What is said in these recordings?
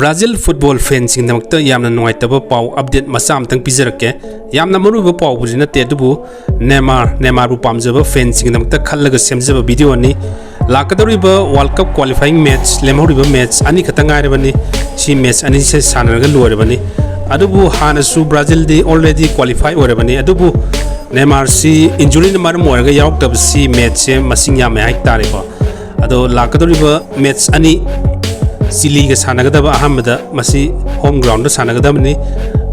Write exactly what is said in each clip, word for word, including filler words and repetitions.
Brazil football ꯐꯦꯟꯁꯤꯡꯒꯤꯗꯃꯛꯇ ꯌꯥꯝꯅ ꯅꯨꯡꯉꯥꯏꯇꯕ ꯄꯥꯎ ꯑꯞꯗꯦꯠ ꯃꯆꯥ ꯑꯃꯇꯪ ꯄꯤꯖꯔꯛꯀꯦ꯫ ꯌꯥꯝꯅ ꯃꯔꯨꯑꯣꯏꯕ ꯄꯥꯎꯕꯨꯗꯤ ꯅꯠꯇꯦ, ꯑꯗꯨꯕꯨ ꯅꯦꯃꯥꯔ, ꯅꯦꯃꯥꯔꯕꯨ ꯄꯥꯝꯖꯕ ꯐꯦꯟꯁꯤꯡꯒꯤꯗꯃꯛꯇ ꯈꯜꯂꯒ ꯁꯦꯝꯖꯕ ꯚꯤꯗꯤꯑꯣꯅꯤ꯫ ꯂꯥꯛꯀꯗꯧꯔꯤꯕ ꯋꯥꯔꯜ ꯀꯞ ꯀ꯭ꯋꯥꯂꯤꯐꯥꯏꯌꯤꯡ ꯃꯦꯠꯆ, ꯂꯦꯝꯍꯧꯔꯤꯕ ꯃꯦꯠꯆ ꯑꯅꯤꯈꯛꯇ ꯉꯥꯏꯔꯕꯅꯤ꯫ ꯁꯤ ꯃꯦꯠꯆ ꯑꯅꯤꯁꯦ ꯁꯥꯟꯅꯔꯒ ꯂꯣꯏꯔꯕꯅꯤ꯫ ꯑꯗꯨꯕꯨ ꯍꯥꯟꯅꯁꯨ ꯕ꯭ꯔꯥꯖꯤꯜꯗꯤ ꯑꯣꯜꯔꯦꯗꯤ ꯀ꯭ꯋꯥꯂꯤꯐꯥꯏ ꯑꯣꯏꯔꯕꯅꯤ, ꯑꯗꯨꯕꯨ ꯅꯦꯃꯥꯔꯁꯤ ꯏꯟꯖꯨꯔꯤꯅ ꯃꯔꯝ ꯑꯣꯏꯔꯒ ꯌꯥꯎꯔꯛꯇꯕꯁꯤ ꯃꯦꯠꯆꯁꯦ ꯃꯁꯤꯡ ꯌꯥꯝꯃꯦ ꯍꯥꯏꯇꯥꯔꯦꯀꯣ꯫ ꯑꯗꯣ ꯂꯥꯛꯀꯗꯧꯔꯤꯕ ꯃꯦꯠꯆ ꯑꯅꯤ, ꯆꯤꯂꯤꯒ ꯁꯥꯟꯅꯒꯗꯕ ꯑꯍꯥꯟꯕꯗ, ꯃꯁꯤ ꯍꯣꯝ ꯒ꯭ꯔꯥꯎꯟꯗ ꯁꯥꯟꯅꯒꯗꯕꯅꯤ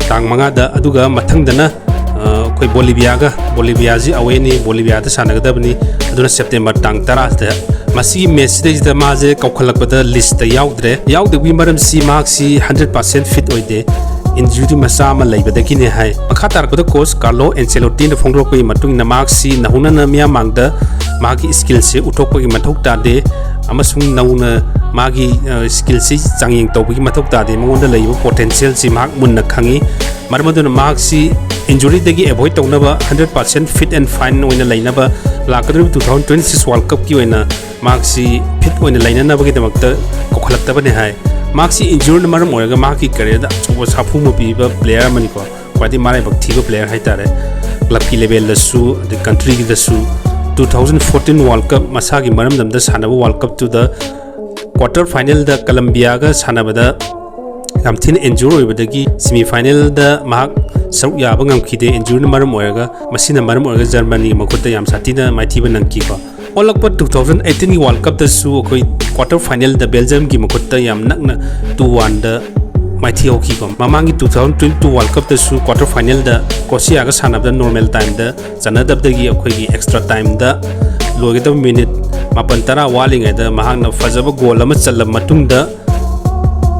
ꯇꯥꯡ ꯃꯉꯥꯗ, ꯑꯗꯨꯒ ꯃꯊꯪꯗꯅ, ꯑ, ꯑꯩꯈꯣꯏ ꯕꯣꯂꯤꯚꯤꯌꯥꯒ, ꯕꯣꯂꯤꯚꯤꯌꯥꯁꯤ ꯑꯋꯦꯅꯤ, ꯕꯣꯂꯤꯚꯤꯌꯥꯗ ꯁꯥꯟꯅꯒꯗꯕꯅꯤ, ꯑꯗꯨꯅ ꯁꯦꯞꯇꯦꯝꯕꯔ ꯇꯥꯡ ꯇꯔꯥꯗ꯫ ꯃꯁꯤꯒꯤ ꯃꯦꯠꯆꯁꯤꯗꯩꯁꯤꯗ ꯃꯥꯁꯦ ꯀꯧꯈꯠꯂꯛꯄꯗ ꯂꯤꯁꯇ ꯌꯥꯎꯗ꯭ꯔꯦ꯫ ꯌꯥꯎꯗꯕꯒꯤ ꯃꯔꯝꯁꯤ ꯃꯍꯥꯛꯁꯤ ꯍꯟꯗ꯭ꯔꯦꯠ ꯄꯥꯔꯁꯦꯟ ꯐꯤꯠ ꯑꯣꯏꯗꯦ, ꯏꯟꯖꯨꯔꯤ ꯃꯆꯥ ꯑꯃ ꯂꯩꯕꯗꯒꯤꯅꯦ ꯍꯥꯏ꯫ ꯃꯈꯥ ꯇꯥꯔꯛꯄꯗ ꯀꯣꯆ ꯀꯥꯔꯂꯣ ꯑꯦꯟꯆꯦꯂꯣꯇꯤꯅ ꯐꯣꯡꯗꯣꯔꯛꯄꯒꯤ ꯃꯇꯨꯡ ꯏꯟꯅ ꯃꯍꯥꯛꯁꯤ ꯅꯧꯍꯧꯅꯅ ꯃꯤꯌꯥꯝ ꯃꯥꯡꯗ ꯃꯍꯥꯛꯀꯤ ꯁ꯭ꯀꯤꯜꯁꯦ ꯎꯠꯊꯣꯛꯄꯒꯤ ꯃꯊꯧ ꯇꯥꯗꯦ, ꯑꯃꯁꯨꯡ ꯅꯧꯅ ꯃꯥꯒꯤ, ꯑ, ꯁ꯭ꯀꯤꯜꯁꯤ ꯆꯥꯡꯌꯦꯡ ꯇꯧꯕꯒꯤ ꯃꯊꯧ ꯇꯥꯗꯦ꯫ ꯃꯉꯣꯟꯗ ꯂꯩꯔꯤꯕ ꯄꯣꯇꯦꯟꯁꯤꯌꯦꯜꯁꯤ ꯃꯍꯥꯛ ꯃꯨꯟꯅ ꯈꯪꯉꯤ꯫ ꯃꯔꯝ ꯑꯗꯨꯅ ꯃꯍꯥꯛꯁꯤ ꯏꯟꯖꯨꯔꯤꯗꯒꯤ ꯑꯦꯚꯣꯏꯗ ꯇꯧꯅꯕ, hundred percent fit and fine ꯑꯣꯏꯅ ꯂꯩꯅꯕ, ꯂꯥꯛꯀꯗꯧꯔꯤꯕ two thousand twenty six world ꯀꯞꯀꯤ ꯑꯣꯏꯅ ꯃꯍꯥꯛꯁꯤ ꯐꯤꯠ ꯑꯣꯏꯅ ꯂꯩꯅꯅꯕꯒꯤꯗꯃꯛꯇ ꯀꯧꯈꯠꯂꯛꯇꯕꯅꯦ ꯍꯥꯏ꯫ ꯃꯍꯥꯛꯁꯤ ꯏꯟꯖꯨꯔꯤꯅ ꯃꯔꯝ ꯑꯣꯏꯔꯒ ꯃꯍꯥꯛꯀꯤ ꯀꯦꯔꯤꯌꯔꯗ ꯑꯆꯧꯕ ꯁꯥꯐꯨ ꯑꯃ ꯄꯤꯕ ꯄ꯭ꯂꯦꯌꯔ ꯑꯃꯅꯤꯀꯣ꯫ ꯈ꯭ꯋꯥꯏꯗꯒꯤ ꯃꯔꯥꯏꯕꯛ ꯊꯤꯕ ꯄ꯭ꯂꯦꯌꯔ ꯍꯥꯏꯇꯥꯔꯦ꯫ ꯀ꯭ꯂꯕꯀꯤ ꯂꯦꯚꯦꯜꯗꯁꯨ, ꯑꯗꯩ ꯀꯟꯇ꯭ꯔꯤꯒꯤꯗꯁꯨ꯫ Two thousand fourteen world cup, ꯃꯁꯥꯒꯤ ꯃꯔꯝꯗꯝꯗ ꯁꯥꯟꯅꯕ ꯋꯥꯔꯜ ꯀꯞꯇꯨꯗ ꯀ꯭ꯋꯥꯇꯔ ꯐꯥꯏꯅꯦꯜꯗ ꯀꯂꯝꯕꯤꯌꯥꯒ ꯁꯥꯟꯅꯕꯗ ꯌꯥꯝ ꯊꯤꯅ ꯏꯟꯖꯨꯔ ꯑꯣꯏꯕꯗꯒꯤ ꯁꯦꯃꯤ ꯐꯥꯏꯅꯦꯜꯗ ꯃꯍꯥꯛ ꯁꯔꯨꯛ ꯌꯥꯕ ꯉꯝꯈꯤꯗꯦ, ꯏꯟꯖꯨꯔꯤꯅ ꯃꯔꯝ ꯑꯣꯏꯔꯒ꯫ ꯃꯁꯤꯅ ꯃꯔꯝ ꯑꯣꯏꯔꯒ ꯖꯔꯃꯅꯤꯒꯤ ꯃꯈꯨꯠꯇ ꯌꯥꯝ ꯁꯥꯊꯤꯅ ꯃꯥꯏꯊꯤꯕ ꯅꯪꯈꯤꯀꯣ꯫ ꯑꯣꯜꯂꯛꯄ ꯇꯨ ꯊꯥꯎꯖꯟ ꯑꯩꯠꯇꯤꯟꯒꯤ ꯋꯥꯔꯜ ꯀꯞꯇꯁꯨ ꯑꯩꯈꯣꯏ ꯀ꯭ꯋꯥꯇꯔ ꯐꯥꯏꯅꯦꯜꯗ ꯕꯦꯜꯖꯤꯌꯝꯒꯤ ꯃꯈꯨꯠꯇ ꯌꯥꯝ ꯅꯛꯅ ꯇꯨ ꯋꯥꯟꯗ ꯃꯥꯏꯊꯤꯍꯧꯈꯤꯀꯣ꯫ ꯃꯃꯥꯡꯒꯤ two thousand twenty two world ꯀꯞꯇꯁꯨ ꯀ꯭ꯋꯥꯇꯔ ꯐꯥꯏꯅꯦꯜꯗ ꯀ꯭ꯔꯣꯁꯤꯌꯥꯒ ꯁꯥꯟꯅꯕꯗ ꯅꯣꯔꯃꯦꯜ ꯇꯥꯏꯝꯗ ꯆꯟꯅꯗꯕꯗꯒꯤ ꯑꯩꯈꯣꯏꯒꯤ ꯑꯦꯛꯁꯇ꯭ꯔꯥ ꯇꯥꯏꯝꯗ ꯂꯣꯏꯒꯗꯕ ꯃꯤꯅꯤꯠ ꯃꯥꯄꯟ ꯇꯔꯥ ꯋꯥꯠꯂꯤꯉꯩꯗ ꯃꯍꯥꯛꯅ ꯐꯖꯕ ꯒꯣꯜ ꯑꯃ ꯆꯜꯂꯕ ꯃꯇꯨꯡꯗ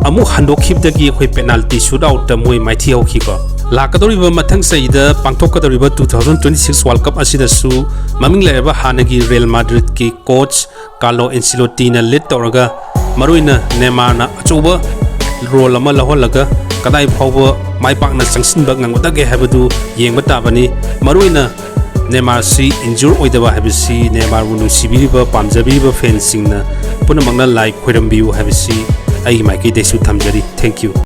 ꯑꯃꯨꯛ ꯍꯟꯗꯣꯛꯈꯤꯕꯗꯒꯤ ꯑꯩꯈꯣꯏ ꯄꯦꯅꯥꯜꯇꯤ ꯁꯨꯠ ꯑꯥꯎꯠꯇ ꯃꯣꯏ ꯃꯥꯏꯊꯤꯍꯧꯈꯤꯀꯣ꯫ ꯂꯥꯛꯀꯗꯧꯔꯤꯕ ꯃꯊꯪ ꯆꯍꯤꯗ ꯄꯥꯡꯊꯣꯛꯀꯗꯧꯔꯤꯕ two thousand twenty six world cup ꯑꯁꯤꯗꯁꯨ ꯃꯃꯤꯡ ꯂꯩꯔꯕ ꯍꯥꯟꯅꯒꯤ ꯔꯤꯌꯦꯜ ꯃꯥꯗ꯭ꯔꯤꯠꯀꯤ ꯀꯣꯆ ꯀꯥꯔꯂꯣ ꯑꯦꯟꯁꯤꯂꯣꯇꯤꯅ ꯂꯤꯗ ꯇꯧꯔꯒ, ꯃꯔꯨꯑꯣꯏꯅ ꯅꯦꯃꯥꯔꯅ ꯑꯆꯧꯕ ꯔꯣꯜ ꯑꯃ ꯂꯧꯍꯜꯂꯒ ꯀꯗꯥꯏ ꯐꯥꯎꯕ ꯃꯥꯏ ꯄꯥꯛꯅ ꯆꯪꯁꯤꯟꯕ ꯉꯝꯒꯗꯒꯦ ꯍꯥꯏꯕꯗꯨ ꯌꯦꯡꯕ ꯇꯥꯕꯅꯤ꯫ ꯃꯔꯨꯑꯣꯏꯅ ꯅꯦꯃꯥꯔꯁꯤ ꯏꯟꯖꯨꯔ ꯑꯣꯏꯗꯕ ꯍꯥꯏꯕꯁꯤ ꯅꯦꯃꯥꯔꯕꯨ ꯅꯨꯡꯁꯤꯕꯤꯔꯤꯕ, ꯄꯥꯝꯖꯕꯤꯔꯤꯕ ꯐꯦꯟꯁꯤꯡꯅ ꯄꯨꯝꯅꯃꯛꯅ ꯂꯥꯏ ꯈꯣꯏꯔꯝꯕꯤꯌꯨ ꯍꯥꯏꯕꯁꯤ ꯑꯩꯒꯤ ꯃꯥꯏꯀꯩꯗꯩꯁꯨ ꯊꯝꯖꯔꯤ꯫ Thank you꯫